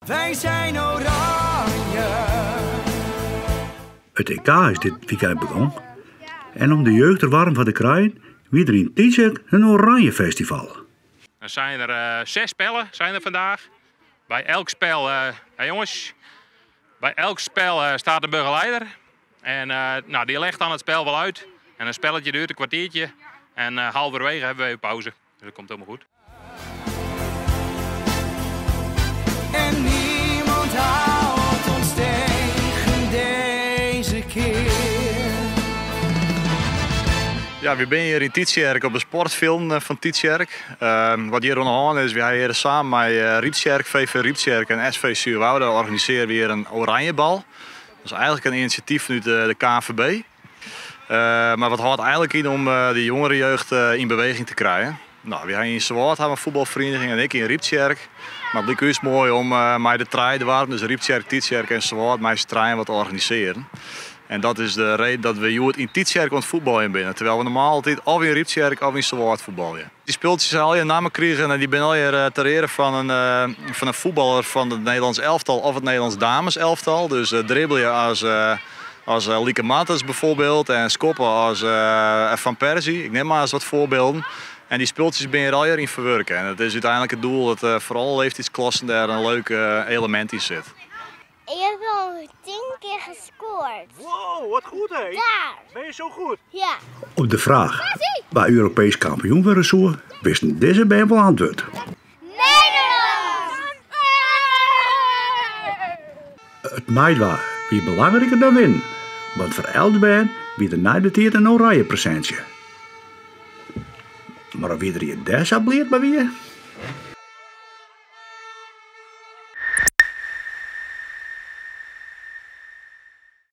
Wij zijn oranje. It EK is dit wykein begûn en om de jeugd der waarm foar te krijen wie der yn Tytsjerk in Oranje Festival. Er zijn er eh, zes spellen zijn er vandaag. Bij elk spel, uh, hey jongens, bij elk spel uh, staat een begeleider. En nou, die legt dan het spel wel uit. En een spelletje duurt een kwartiertje. En halverwege hebben we even pauze. Dus dat komt helemaal goed. En niemand houdt ons tegen deze keer. Ja, we zijn hier in Tytsjerk op de sportfilm eh, fan Tytsjerk. Uh, wat hjir oan de hân is, wy hawwe hjir samen mei uh, Ryptsjerk, VV Ryptsjerk en SV Zuurwoude organisearje we hjir in Oranjebal. Dat is eigentlik in inisjatyf fanút de, de KNVB. Uh, mar wat hâldt eigentlik yn om de jongere jeugd yn beweging te krijen. No, wy hawwe yn Suwâld hawwe in fuotbalferiening en ek yn Ryptsjerk. Mar it like ús moai om mei de trije doarpen, dus Ryptsjerk, Tytsjerk en Suwâld, mei s'n trijen wat te organisearjen. En dat is de reden dat we hjoed yn Tytsjerk oan it fuotbaljen binne, terwijl we normaal altyd of yn Ryptsjerk of yn Suwâld fuotbalje. Dy spultsjes ha allegear namme krigen en dy binne allegear ter eare fan in, fan in fuotballer fan it Nederlands elftal of it Nederlands dames elftal. Dus dribbelje as, as Lieke Martens bijvoorbeeld en skoppe as Van Persie. Ik nim mar ris wat foarbylden. En dy spultsjes binne hjir allegear yn ferwurke. En it is úteinlik it doel dat foar alle leeftiidsklassen dêr in leuk elemint yn sit. Ik heb al 10 keer gescoord. Wow, wat goed hè? Daar. Ben je zo goed? Ja. Op de fraach wa Europeesk kampioen wurde soe, wisten dizze bern wol antwurd. Nederlân! It meidwaan wie belangriker dan winnen, want foar elts bern wie der nei de tiid in oranje presintsje. Mar of iderien dêr sa bliid mei wie?